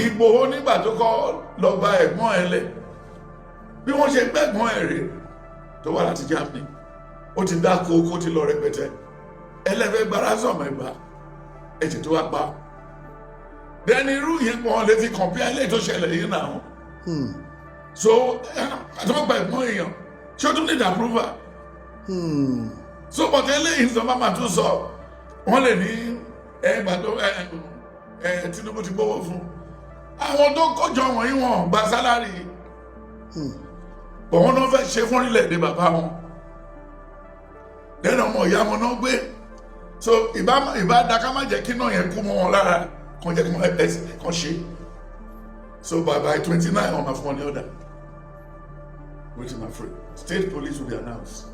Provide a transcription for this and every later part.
Ìgbòho nígbà tó kọ́ lọ gba ẹ̀gbọ́n ẹ̀ lẹ̀, bí wọ́n ṣe gbẹ́gbọ́n ẹ̀ rè tó wá láti Germany, ó ti dáko kó ti lọ rẹpẹtẹ. Ẹlẹ́fẹ́ gbára sọ̀mọ̀ ẹ̀gbá ẹ̀jẹ̀ tó wá pa. Then irú yẹn, wọn lè fi compare ilé tó ṣẹlẹ̀ yìí náà. So àtọ́gbà ẹ̀gbọ́n èèyàn, ṣé ó tún need approval? So, but eléyìí sọ, máa tún sọ, wọ́n lè ní ẹgbà tó ẹ ẹ Tinubu ti gbowó fún àwọn tó kọjọ wọ̀nyí, wọn gba salary bọ̀, wọ́n náà fẹ́ ṣe fún orílẹ̀-èdè bàbá wọn lẹ́nu ọmọ ìyá wọn náà gbé. So ìbá da ká má jẹ́ kí náà yẹn kú mọ́ wọn lára, kàn jẹ́ kí wọ́n ẹ kàn ṣe. So by 29, wọn máa fún wọn ní order. Wetin ma free state police will be announced,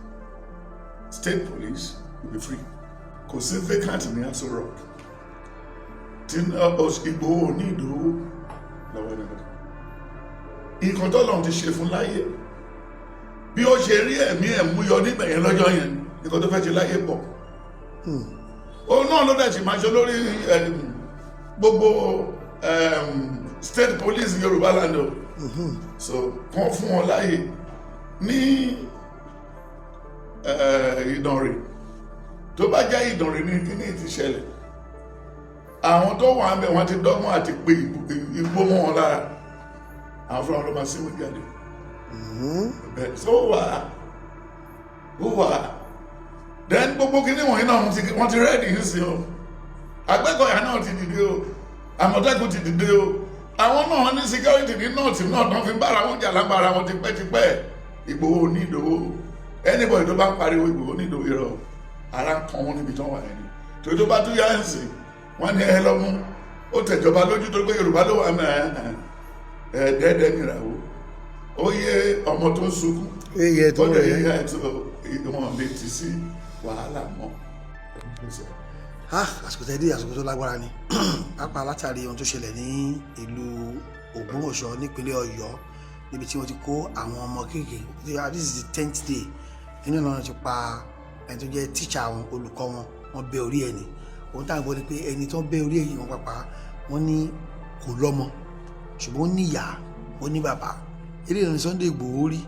state police will be free. Kò sí vacant ní Aso Rock tí Ìgbòho ní ìdòwò lọ́wọ́ ẹni kankan. Nǹkan tó lọ́run ti ṣe fún láyé, bí ó ṣe rí ẹ̀mí ẹ̀ mú yọ nígbà yẹn lọ́jọ́ yẹn, nǹkan tó fẹ́ ṣe láyé pọ̀. Òun náà ló dẹ̀ sì máa ṣe lórí gbogbo state police Yorùbá land o. So kàn fún wọn láyè ní Ìdànrè. Tó bá jẹ́ Ìdànrè ní kíní ti ṣẹlẹ̀, àwọn tó wà ń bẹ̀, wọ́n ti dọ́gbọ́n àti pé igbó mọ́ wọn lára, àwọn fúnra wọn ló máa síwèé jáde bẹ́ẹ̀. So ó wà. Then gbogbo kíní wọ̀nyí náà, wọ́n ti ready ń sìn o. Àgbẹ̀kọ̀yà náà ti dìde o, Àmọ̀tẹ́kùn ti dìde o. Àwọn náà ní security ní north náà tán fi bára wọn jà lágbára wọn tipẹ́tipẹ́. Ìgbòho ní Ìdòwò, anybody tó bá ń pariwo Ìgbòho ní Ìdòwò, irọ́, ara ń kan wọn níbi tán wà ẹni torí tó bá tún yá ń sìn, wọ́n ní ẹ lọ mú ó tẹ̀jọba lójú tó pé Yorùbá ló wà mẹ́ ẹ dẹ́dẹ́ nìràwọ̀. Ó yé ọmọ tó ń sunkún. Eye tó ó dẹ̀ rẹ̀. yíyá ẹ̀ tó wọn lè ti sí wàhálà mọ́. Ah, àsìkò tẹ́ dé, àsìkò tó lágbára ni, pàápàá látàrí ohun tó ṣẹlẹ̀ ní ìlú Ògbómọ̀ṣọ́ nípínlẹ̀ Ọ̀yọ́, níbi tí wọ́n ti kó àwọn ọmọ kéékèèké. This is the 10th day nínú ìlànà ti pa ẹni tó jẹ́ tíṣà wọn, olùkọ́ wọn. Wọ́n bẹ́ orí ẹ̀ ní. Ohun táwọn gbọ́ ni pé ẹni tó bẹ́ orí ẹ̀ yìí, wọn pàpà wọ́n ní kò lọ́mọ, ṣùgbọ́n ó ní ìyá, ó ní bàbá. Eléyìí ní Sunday Igboho rí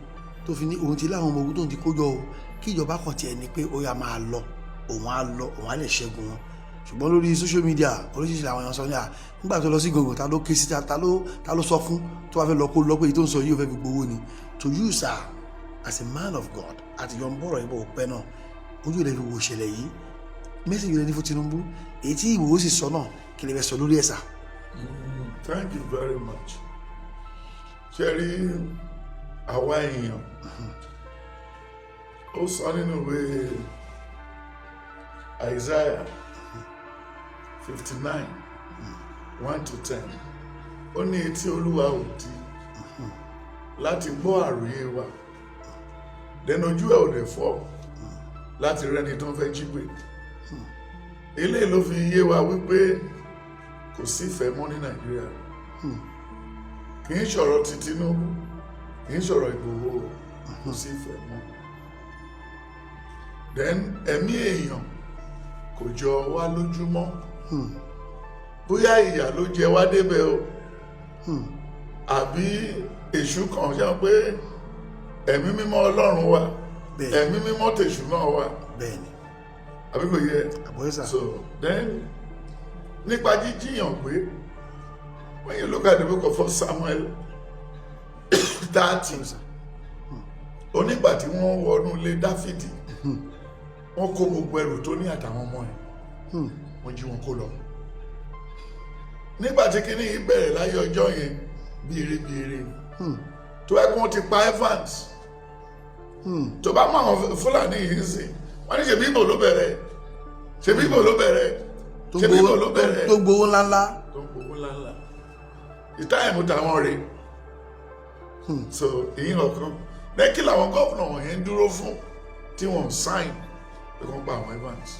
tó fi ní òun ti láwọn ọmọ ogun tó ń ti kó jọ o, kí ìjọba kàn tiẹ̀ ní pé ó yá, máa lọ, òun á lọ, òun á lè ṣẹ́gun wọn. Ṣùgbọ́n lórí social media, oríṣiríṣi làwọn èèyàn sọ ní à nígbà tó lọ sí gbọ̀ngàn, ta ló ké sí, ta ló sọ fún tó wàá fẹ́ lọ kó lọ pé èyí tó ń sọ yìí, ò fẹ́ fi gbowó ni? To you, sir, as a man of God, àti yọ̀ ń bọ̀rọ̀ yìí bọ̀ pẹ́ náà, ojú rẹ̀ fi wo ìṣẹ̀lẹ̀ yìí, message rẹ̀ ní fún Tinubu, èyí tí Ìgbòho sì sọ náà, kí lè fẹ́ sọ lórí ẹ̀ sà? Thank you very much. Ṣe rí àwa èèyàn, ó sọ nínú ìwé Isaiah 59:1 to 10, ó ní etí Olúwa ò di láti gbọ́ àròyé wa, dẹnu ojú ẹ̀ ò dẹ̀ fọ́ láti rẹ́ni tó ń fẹ́ jí gbé. Eléyìí ló fi yé wa wípé kò sífẹ̀ẹ́ mọ́ ní Nàìjíríà. Kì í ṣọ̀rọ̀ ti Tinubu, kì í ṣọ̀rọ̀ Ìgbòho, kò sífẹ̀ẹ́ mọ́. Then ẹ̀mí èèyàn kò jọ wá lójúmọ́. Bóyá ìyà ló jẹ wá débẹ̀ o, àbí èṣù kan ṣe pé ẹ̀mí mímọ́ Ọlọ́run wà, ẹ̀mí mímọ́ tèṣù náà wà. Àbí kò yẹ? Àbọ̀yé sà. So then, nípa jíjíyàn gbé, when you look at the book of First Samuel 30, onígbà tí wọ́n wọnú ilé Dáfídì, wọ́n kó gbogbo ẹrù tó ní àtàwọn ọmọ ẹ̀, wọ́n jí wọn kó lọ. Nígbà tí kinní yìí bẹ̀rẹ̀ láyé ọjọ́ yẹn, bí eré bí eré ni. Tó bá kí wọ́n ti pa Evans, tó bá mú àwọn Fúlàní yìí ń sìn, wọ́n ní ṣèbí Ìgbò ló bẹ̀rẹ̀, ṣèbí Ìgbò ló bẹ̀rẹ̀, tó ṣèbí Ìgbò ló gbowó bẹ̀rẹ̀, tó gbowó ńláńlá. Tó ń gbowó ńláńlá ìtáìmù táwọn rè. So èyí ọ̀kan lẹ́kí làwọn governor wọ̀nyẹn ń dúró fún tí wọ́n sign pé kí wọ́n pa àwọn Evans.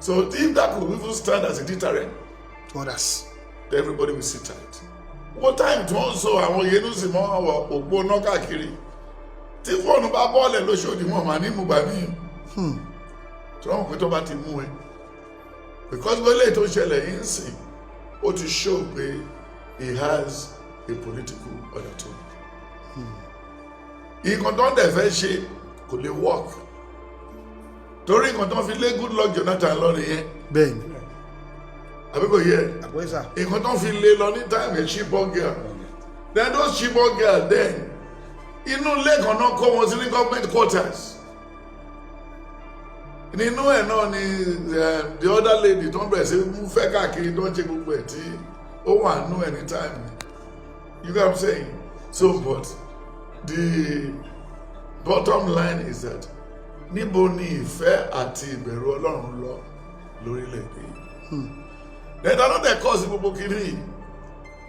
So if that could even stand as a deterrent to others, everybody will sit tight. Wọ́n time tí wọ́n ń so àwọn yẹnu sì mọ́ àwọn òpó náà káàkiri, tí fóònù bá bọ́ọ̀lẹ̀ lóṣòdì, wọn mà ní mùgbà míì tí wọ́n mọ̀ pé tó bá ti mú ẹ, because gbọ́lé tó ṣẹlẹ̀ yìí ń sìn. Ó ti show pé he has a political undertone. Nǹkan tó ń dẹ̀ fẹ́ ṣe kò lè work, torí nǹkan tó ń fi lé Goodluck Jonathan lọ nìyẹn. Àbí kò yẹ? Àgbọ́yé sà. Nǹkan tó ń fi lé lọ ní time Chibok girl, then those Chibok girl, then inú ilé kan náà kó wọn sí ní government quarters. Nínú ẹ̀ náà ni the other lady tó ń bẹ̀rẹ̀ sí mú fẹ́ káàkiri, tó ń ṣe gbogbo ẹ̀ tí ó wà nú ẹ̀ ní time. You get what I'm saying? So, but the bottom line is that níbo ni ìfẹ́ àti ìbẹ̀rù Ọlọ́run lọ lórílẹ̀‐èdè yìí? Lẹ́tà ló dẹ̀ kọ́ sí gbogbo kiri yìí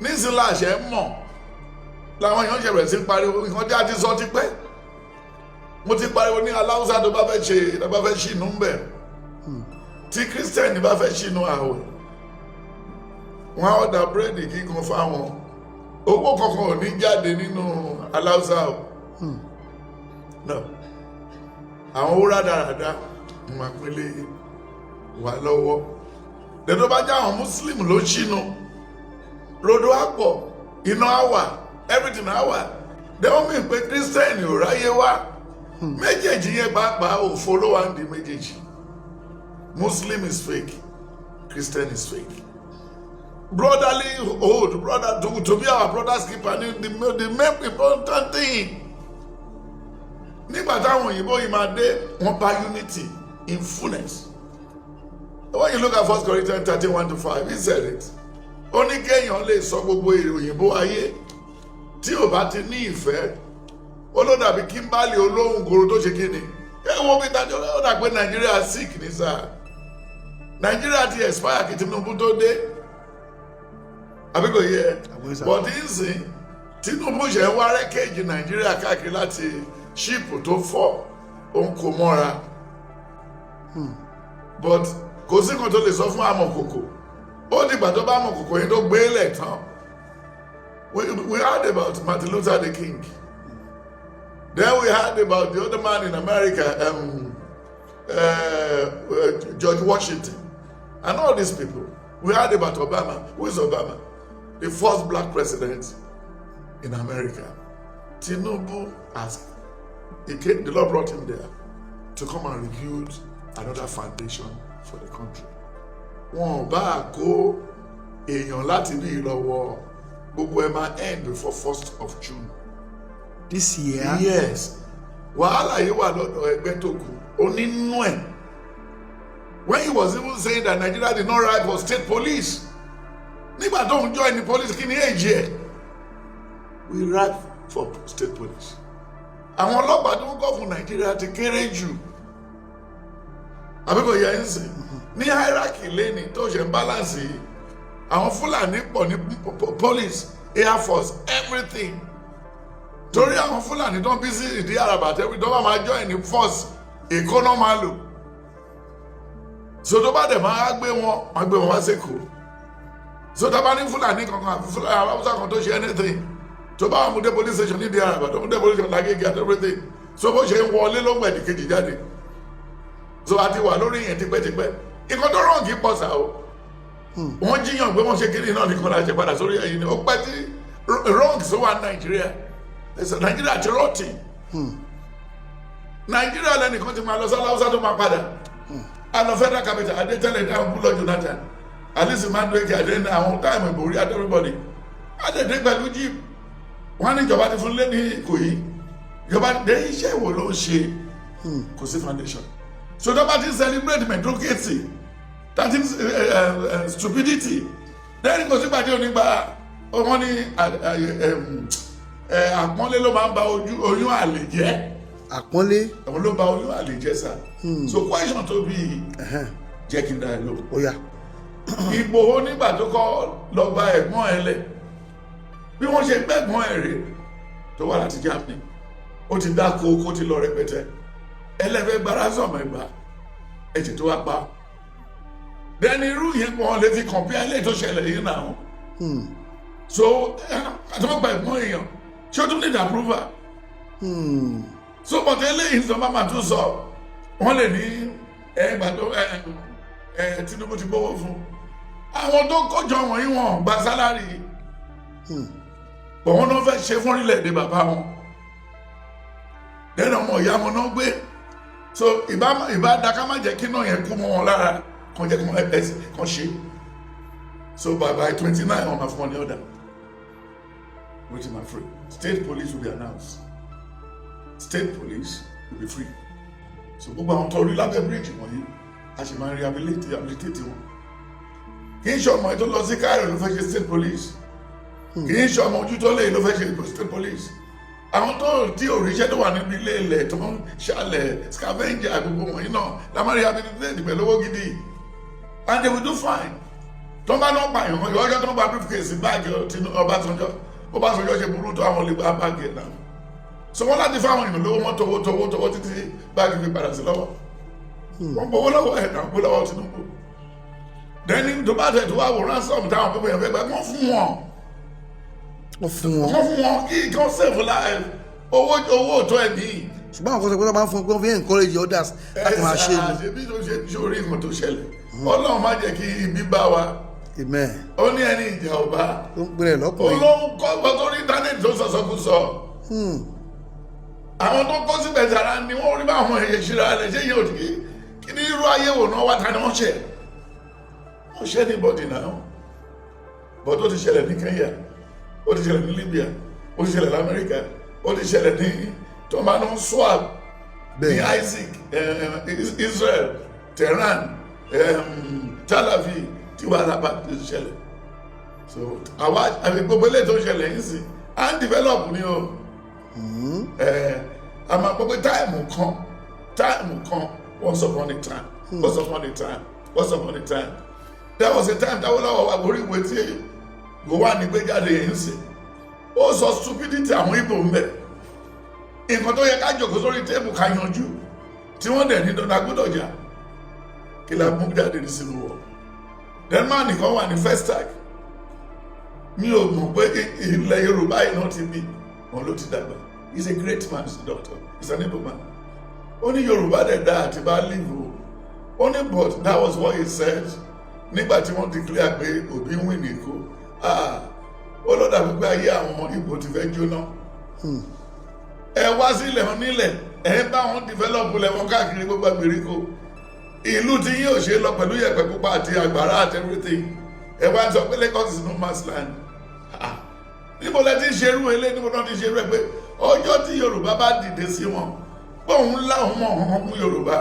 nísìnyí láṣẹ mọ̀ làwọn èèyàn ṣe bẹ̀rẹ̀ sí pariwo. Nǹkan tí a ti sọ ti pẹ́, mo ti pariwo ní aláwùsá tó bá fẹ́ ṣe, tó bá fẹ́ ṣìnú ń bẹ̀, tí Christian bá fẹ́ ṣìnú àwẹ̀, wọn á ọ̀dà búrẹ́dì kíkan fáwọn. Owó kankan ò ní jáde nínú aláwùsá o. No, àwọn owó rádaràda ń máa pélé wà lọ́wọ́. Lẹ́tọ́ bá jẹ́ àwọn Muslim ló ṣìnú, rodo á pọ̀, iná á wà, everything á wà. Dẹ́wọ́n mi pé Christian ò ráyé wá. Méjèèjì yẹn pàápàá, òfo ló wà ń di méjèèjì. Muslim is fake, Christian is fake. Brotherly hold, brother, to be our brother's keeper ni the main important thing. Nígbà táwọn òyìnbó yìí máa dé, wọ́n bá unity in fullness. When you look at 1 Corinthians 13:1 to 5, he said it. Ó ní kéèyàn lè sọ gbogbo èrè òyìnbó ayé, tí ò bá ti ní ìfẹ́, ó ló dàbí kímbálì olóhùn goro tó ṣe kíni. Ẹ wo bí dájọ́, ó dà pé Nàìjíríà sick ní sáà. Nàìjíríà ti expire kí Tinubu tó dé, àbí kò yẹ? Àbúrò sà. But nsìn, Tinubu ṣe ń wá wreckage Nàìjíríà káàkiri láti ship tó fọ́, òun kò mọ́ra. But kò sí nǹkan tó lè sọ fún amọ̀kòkò, ó dìgbà tó bá amọ̀kòkò yẹn tó gbé lẹ̀ tán. We heard about Martin Luther the King, then we heard about the other man in America, George Washington, and all these people. We heard about Obama. Who is Obama? The first black president in America. Tinubu has, he came, the Lord brought him there to come and rebuild another foundation for the country. Wọn ò bá kó èèyàn láti bí ìlọ́wọ́, gbogbo ẹ̀ máa end before 1st of June. This year? Yes. Wàhálà yìí wà lọ́dọ̀ ẹgbẹ́ tó kù onínú ẹ̀. When he was even saying that Nigeria did not write for state police, nígbà tó ń join the police, kí ni èjì ẹ̀? We write for state police. Àwọn ọlọ́pàá tó ń kọ́ fún Nàìjíríà ti kéré jù, àbí kò yẹ ń sìn? Ní hierarchy lẹ́ni tó ṣe ń balance yìí, àwọn Fúlàní pọ̀ ní police, air force, everything, torí àwọn Fúlàní tó ń bí sí ìdí àràbà tẹ́wí tó bá máa join ní force, Èkó náà máa lò. So tó bá dẹ̀ máa gbé wọn, máa gbé wọn wá sẹ́kọ̀ọ́. So tó bá ní Fúlàní kankan àbí Fúlàní Haúsá kan tó ṣe anything, tó bá wà mú dé police station ní ìdí àràbà, tó mú dé police station lágége àti everything, so bó ṣe ń wọlé ló ń gbẹ̀dì kejì jáde. So a ti wà lórí yẹn tipẹ́tipẹ́. Nǹkan tó rọ̀ kì í pọ̀ sá o. Wọ́n jíyàn pé wọ́n ṣe kiri náà nìkan la ṣe padà sórí ẹ̀yìn ni. Ó pẹ́ tí wrong tó wà ní Nàìjíríà. Nàìjíríà ti rot. Nàìjíríà lẹ́nìkan ti máa lọ sọ́lá Haúsá tó máa padà a lọ federal capital adétẹ́lẹ̀ dáhùn Goodluck Jonathan, Alison Madueke, adé àwọn time ìbòrí adé, everybody adédé pẹ̀lú jeep. Wọ́n ní ìjọba ti fún lé ní Ìkòyí. Ìjọba dé, iṣẹ́ ìwò ló ń ṣe? Kò sí foundation. So tó bá ti celebrate mediocrity, that is stupidity, then kò sí pàdé onígbà. Wọ́n ní àpọ́nlé ló máa ń ba oyún àlè jẹ́. Àpọ́nlé. Àwọn ló ba oyún àlè jẹ́ sà. So question tó bí, jẹ́ kí n dá ẹ lò. Ó yá. Ìgbòho, nígbà tó kọ́ lọ gba ẹ̀gbọ́n ẹ lẹ̀, bí wọ́n ṣe gbẹ̀gbọ́n ẹ̀ rè tó wá láti Germany, ó ti dáko kó ti lọ rẹpẹtẹ. Ẹlẹ́fẹ́ gba ransom ẹgbà ẹ̀jẹ̀ tó wá pa. Then irú yẹn, wọn lè fi compare ilé tó ṣẹlẹ̀ yìí náà. So àtọ́gbà ẹ̀gbọ́n èèyàn, ṣé ó tún need approval? So but eléyìí sọ, máa tún sọ, wọ́n lè ní ẹgbà tó ẹ Tinubu ti gbowó fún. Àwọn tó kójọ wọ̀nyí, wọn gba salary bọ̀, wọn náà fẹ́ ṣe fún orílẹ̀-èdè bàbá wọn. Lẹ́nu ọmọ ìyá wọn náà gbé. So ìbá da ká má jẹ́ kí náà yẹn kú mọ́ wọn lára, kàn jẹ́ kí wọ́n ẹ̀ kàn ṣe. So by 29, wọn máa fún wọn ní order. Wetin ma free, state police will be announced, state police will be free. So gbogbo àwọn tó rí lábẹ́ bíríìjì wọ̀nyí, a sì máa rehabilitate wọn. Kì í ṣe ọmọ tó lọ sí Cairo ló fẹ́ ṣe state police, kì í ṣe ọmọ ojú tó lè ló fẹ́ ṣe state police. Àwọn tó tí òrìṣẹ́ tó wà níbi ilé ilẹ̀ tó ń ṣàlẹ̀, scavenger, gbogbo wọ̀nyí náà la máa rehabilitate pẹ̀lú owó gidi, and they will do fine. Tó ń bá náà pààyàn kan, ọjọ́ tó ń bá briefcase, báàgì Ọbásanjọ́, Ọbásanjọ́ ṣe burú tó, àwọn olè gba báàgì ẹ̀ náà. So wọ́n láti fáwọn èèyàn lówó wọn towó towó towó títí báàgì fi padà sí lọ́wọ́. Wọ́n gbowó lọ́wọ́ ẹ̀ náà, gbowó lọ́wọ́ Tinubu. Then tó bá tẹ̀ tó wá wò, ransom táwọn pípọ̀ yẹn fẹ́ gbà, wọ́n fún wọn. Wọ́n fún wọn. Wọ́n fún wọn kí wọ́n save life. Owó, owó tó ẹ̀ ní. Ṣùgbọ́n àwọn kan sọ pé wọ́n máa ń fún wọn pé wọ́n fi encourage others láti máa ṣe ni. Ṣe bí tó ṣe sórí nǹkan tó ṣẹlẹ̀, Ọlọ́run má jẹ́ kí ibi bá wa. Amen. Ó ní ẹni ìjà ọba tó ń pèrè lọ́kùnrin. Olóhùn kọ́ gbọ́ tó rí íńtánẹ́ẹ̀tì tó sọ̀sọ́kúsọ. Àwọn tó kọ́ síbẹ̀ sára ni wọ́n rí báwọn èèyàn ṣíra rẹ̀ ṣé yóò kí kí ní irú ayé wò náà wá. Ta ni wọ́n ṣe? Wọ́n ṣe anybody náà, but ó ti ṣẹlẹ̀ ní Kenya, ó ti ṣẹlẹ̀ ní Libya, ó ti ṣẹlẹ̀ ní Amẹ́ríkà, ó ti ṣẹlẹ̀ ní tó máa ń swap ní Isaac, Israel, Tehran, Tel Aviv, tí wàhálà bá ti ṣẹlẹ̀. So àwa àbí gbogbo eléyìí tó ń ṣẹlẹ̀ yìí sí à ń develop ni o. A máa gbọ́ pé time kan, time kan, once upon a time, once upon a time, once upon a time, there was a time táwọn lọ́wọ́ wà lórí ìwé tí Gowon gbé jáde yìí ń sìn. Ó sọ stupidity àwọn Ìgbò ń bẹ, nǹkan tó yẹ ká jòkó sórí table ká yanjú, tí wọ́n dẹ̀ ní dandan gbọ́dọ̀ jà. Kí la mú jáde ní civil war? Denmark nìkan wà ní Festac. Mi ò mọ̀ pé ilẹ̀ Yorùbá yìí náà ti bí wọn ló ti dàgbà. He is a great man, he is a doctor, he is an able man. Ó ní Yorùbá dẹ̀ dá àti bá live o. Ó ní, but that was what he said nígbà tí wọ́n declare pé Obi ń win Èkó. Ah, ó ló dàbí pé ayé àwọn Ìgbò ti fẹ́ jóná. Ẹ wá sílẹ̀ wọn nílẹ̀, ẹ bá wọn develop lẹ́wọ̀n káàkiri gbogbo ìgbèríko. Ìlú tí yín ò ṣe lọ pẹ̀lú yẹ̀pẹ̀ pupa àti àgbàrá àti everything. Ẹ wá ń sọ pé Lagos is no man's land. Ah, níbo lẹ ti ń ṣerú ilé? Níbo náà ti ń ṣerú ẹ pé ọjọ́ tí Yorùbá bá dìde sí wọn, bóun láwọn mọ̀ ọ̀hún fún Yorùbá?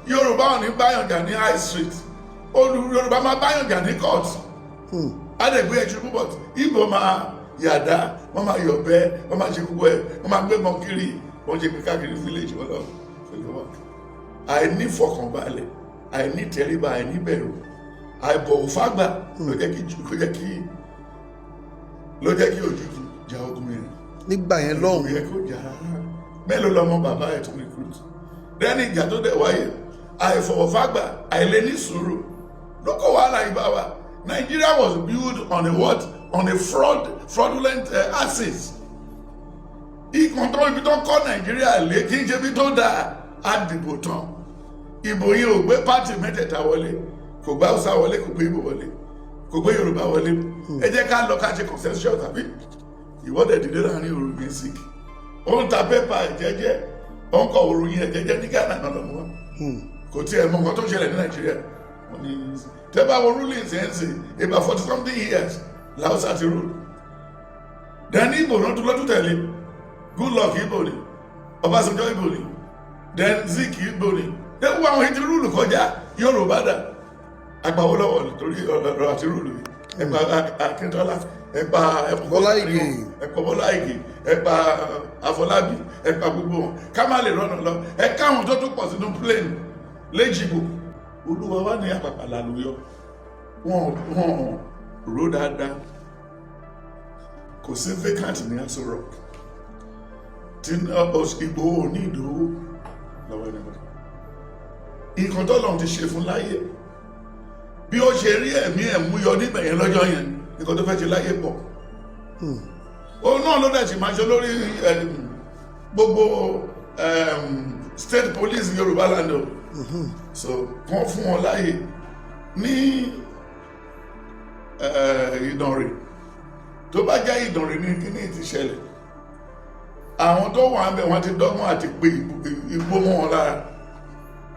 Yorùbá ò ní báyọ̀ jà ní high street, olú Yorùbá máa báyọ̀ jà ní court, adẹ̀gbé ẹ̀jú púpọ̀. Ìgbò máa yàdá, wọ́n máa yọ̀bẹ, wọ́n máa ṣe gbogbo ẹ̀, wọ́n máa gbé mọ́ kiri, wọ́n ṣe gbé káàkiri village wọn lọ. Àìní fọkànbalẹ̀, àìní tẹríba, àìní bẹ̀rù, àìbọ̀wọ̀ fágbà ló jẹ́ kí Ojukwu ja ogun yẹn. Nígbà yẹn lọ́hùn. Kò yẹ kó jà rárá. Mélòó lọmọ bàbá ẹ̀ tó recruit lẹ́ni ìjà tó dẹ̀ wáyé? Àìfọwọ́fágbà, àìlè sùúrù ló kó wàhálà yìí bá wa. Nigeria was built on a what? On a fraudulent axis. Ìkan tó ibi tó kọ́ Nàìjíríà lé kí n ṣe bí tó dáa. Á dìbò tán, ìbò yìí ò gbé party mẹ́tẹ̀ẹ̀ta wọlé. Kò gbé Haúsá wọlé, kò gbé Ìgbò wọlé, kò gbé Yorùbá wọlé. Ẹ jẹ́ ká lọ ká ṣe consensus tàbí ìwọ́de dìde láàrin òru ní sick. Ó ń ta pépà ẹ̀ jẹ́jẹ́, ó ń kọ òròyìn ẹ̀ jẹ́jẹ́ ní Ghana náà lọ́mọ wa. Kò tiẹ̀ mọ nǹkan tó ń ṣẹlẹ̀ ní Nàìjíríà. Wọ́n ní tẹ́ bá wo rulings ẹ̀ ń sè, about 40 something years làwùsá ti rule. Then Igbo náà tún lọ́tún tẹ̀lé. Goodluck, Igbo ni. Ọbásanjọ́, Igbo ni. Then Zik, Igbo ni. Then wọ́n àwọn ètò rule kọjá. Yorùbá dà? Agbáwo lọ́wọ́ torí ọ̀rọ̀ àti rule yìí. Ẹ̀pà Akíntọ́lá, ẹ̀pà Bọ́lá Ìgè. Ẹ̀pà Bọ́lá Ìgè, ẹ̀pà Àfọlábí, ẹ̀pà gbogbo wọn, ká má lè rọ́nà lọ. Ẹ káwọn tó tún pọ̀ sínú plane léjìgbò. Olúwa wà ní àpàpà làlùyọ. Wọn ró dáadáa. Kò sí vacant ní Aso Rock tí Ìgbòho ní ìdòwò lọ́wọ́ ẹni. Nǹkan tó lọ́run ti ṣe fún láyé, bí ó ṣe rí ẹ̀mí ẹ̀ mú yọ nígbà yẹn lọ́jọ́ yẹn, nǹkan tó fẹ́ ṣe láyé pọ̀. Òun náà ló dẹ̀ sì máa ṣe lórí gbogbo state police Yorùbá land o. So kàn fún wọn láàyè ní Ìdànrè. Tó bá jẹ́ Ìdànrè ní kíní ti ṣẹlẹ̀, àwọn tó wà ń bẹ̀, wọ́n ti dọ́gbọ́n àti pé igbó mọ́ wọn lára,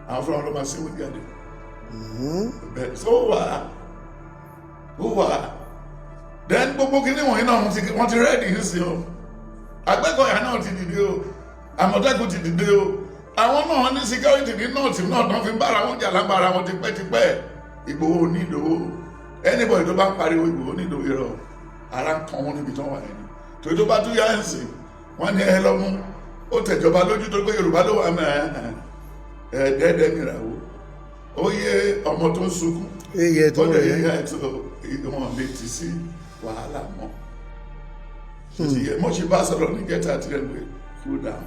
àwọn fúnra wọn ló máa síwò jáde bẹ́ẹ̀. So ó wà. Then gbogbo kíní wọ̀nyí náà, wọ́n ti ready ń sìn o. Àgbẹ̀kọ̀yà náà ti dìde o, Àmọ̀tẹ́kùn ti dìde o. Àwọn náà ní security ní north náà tán fi ń bára wọn jà lágbára wọn tipẹ́tipẹ́. Ìgbòho ní Ìdòwò, anybody tó bá ń pariwo Ìgbòho ní Ìdòwò, irọ́, ara ń kan wọn níbi tí wọ́n wà yẹn. Torí tó bá tún yá ń sìn, wọ́n ní ẹ lọ́mú ó tẹ̀jọba lójú tó pé Yorùbá ló wà mẹ́ ẹ dẹ́dẹ́ nìràwọ̀. Ó yé ọmọ tó ń sunkún. Eyẹ tó ó dẹ̀ rẹ̀. Yẹ ẹ̀ tó wọn lè ti sí wàhálà mọ́. Títí yẹ mo ṣe bá sọ̀rọ̀ ní gẹ́tà àti ẹ̀ pé cool down,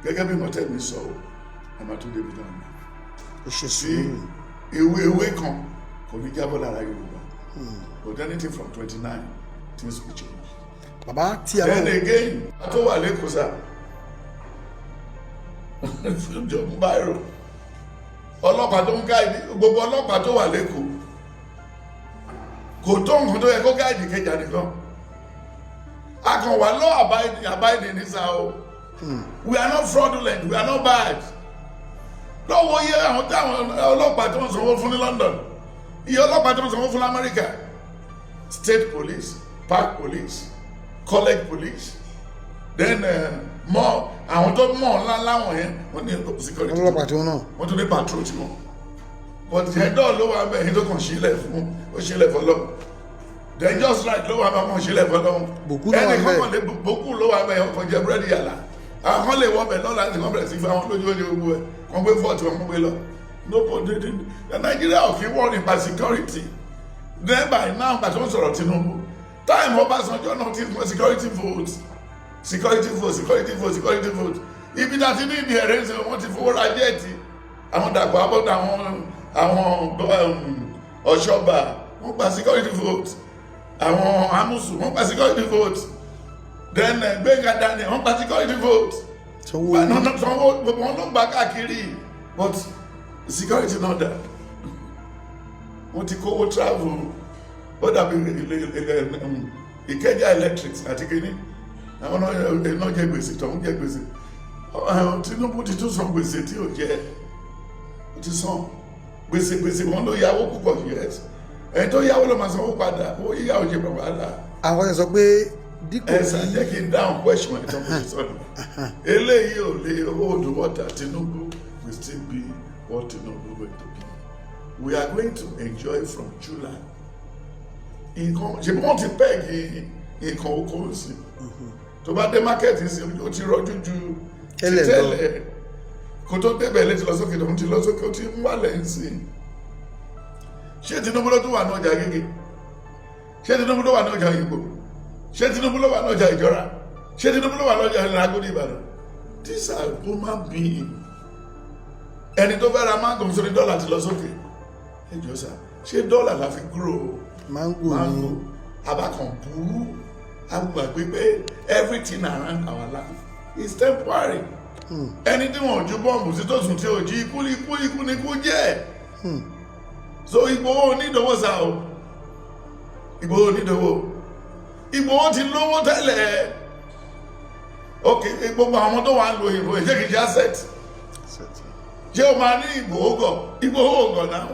gẹ́gẹ́ bí mọ̀tẹ́mi sọ ọ́, ẹ̀ máa tún débi náà ní Ó ṣe sí sùúrù. Ewé ewé kan kò ní jábọ́ lára Yorùbá, but anything from 29, things will change. Bàbá, tí a bá Then again, a tó wà lẹ́kọ̀ọ́ sá jọ ń báyìí, ọlọ́pàá tó ń guide gbogbo ọlọ́pàá tó wà lẹ́kọ̀ọ́ kò tó nǹkan tó yẹ kó guide Ìkẹjà nìkan. A kàn wà law abiding ní sá o. We are not fraudulent, we are not bad. Lọ́wọ́ iye àwọn táwọn ọlọ́pàá tó ń sanwó fún ní London, iye ọlọ́pàá tó ń sanwó fún ní America, state police, park police, college police, then mọ àwọn tó mọ̀ ńlá láwọn yẹn, wọ́n ní security. Ọlọ́pàá tí wọ́n náà. Wọ́n tún ní patrol tí wọ́n, but ẹ̀dọ́ ló wà bẹ́ẹ̀ tó kàn sílẹ̀ fún, ó sílẹ̀ fọlọ́. Then just right ló wà bẹ́ẹ̀, wọ́n sílẹ̀ fọlọ́. Bòkú ló wà ẹnì kan bẹ́ẹ̀. kàn lè bòkú ló wà bẹ́ẹ̀, ọkọ̀ jẹ búrẹ́dì yàrá. Àwọn kan lè wọ bẹ̀ lọ́la ní wọ́n bẹ̀rẹ̀ sí fún àwọn lójú oúnjẹ gbogbo ẹ̀, wọ́n gbé fọ́ọ̀tì, wọn gbé lọ. Nobody, Nigeria ò kí wọ́n nípa security. Then by now, gbàtí wọ́n sọ̀rọ̀ Tinubu time, Ọbásanjọ́ náà ti fún security vote, security vote, security vote, security vote. Ibi tá a ti ní ìdí ẹ̀rẹ́ ń sọ, wọ́n ti fowó ra jet. Àwọn Dàpọ̀ Abọ́dá, àwọn Ọ̀ṣọ́bà, wọ́n gba security vote. Àwọn Amusu, wọ́n gba security vote. Then Gbẹ́ngà Daniel, wọ́n gba security vote. Sanwó-Olú. Sanwó, gbogbo wọn ló ń gbà káàkiri, but security náà dà, wọ́n ti kówó travel. Ó dàbí Ìkẹjà Electric àti kínní, àwọn náà jẹ gbèsè tó ń jẹ gbèsè. Tinubu ti tún san gbèsè tí ò jẹ, ó ti san gbèsè. Gbèsè wọn ló yáwó púpọ̀. Yes, ẹni tó yáwó ló máa sanwó padà. Owó yíyá ò jẹ wàhálà. Àwọn kan sọ pé dípò Ẹ sà, jẹ́ kí n dáhùn question ẹ̀ tó ń bọ̀ sọ̀rọ̀. Eléyìí ò lè hold water. Tinubu will still be what Tinubu going to be. We are going to enjoy from July. Nǹkan ṣe bí wọ́n ti peg nǹkan oko sí, tó bá dé market sí, ó ti rọjú ju ti tẹ́lẹ̀ lọ. Tẹ́lẹ̀ kó tó débẹ̀ létí lọ sókè, tó ti lọ sókè, ó ti ń wálẹ̀ ń sìn. Ṣé Tinubu ló tún wà ní ọjà Agége? Ṣé Tinubu ló wà ní ọjà Òyìnbó? Ṣé Tinubu ló wà ní ọjà Ìjọra? Ṣé Tinubu ló wà ní ọjà Agodi Ìbàdàn? These are human being. Ẹni tó fẹ́ ra mango sórí dọ́là ti lọ sókè. Ẹ jọ sá, ṣé dọ́là la fi grow mango ni? Mango abakan burú, agbàgbé pé everything around our life is temporary. Ẹni tí wọn ò ju bọ́ọ̀mù sí tó sùn tí ò jí, ikú ikú ikú ni ikú jẹ́. So Ìgbòho onídòwò sá o, Ìgbòho onídòwò. Ìgbòho ti lówó tẹ́lẹ̀. Ok, gbogbo àwọn tó wà ń lo ìbò, ìṣe kìí ṣe asset? Ṣé o máa ní Ìgbòho gọ̀? Ìgbòho gọ̀ náà.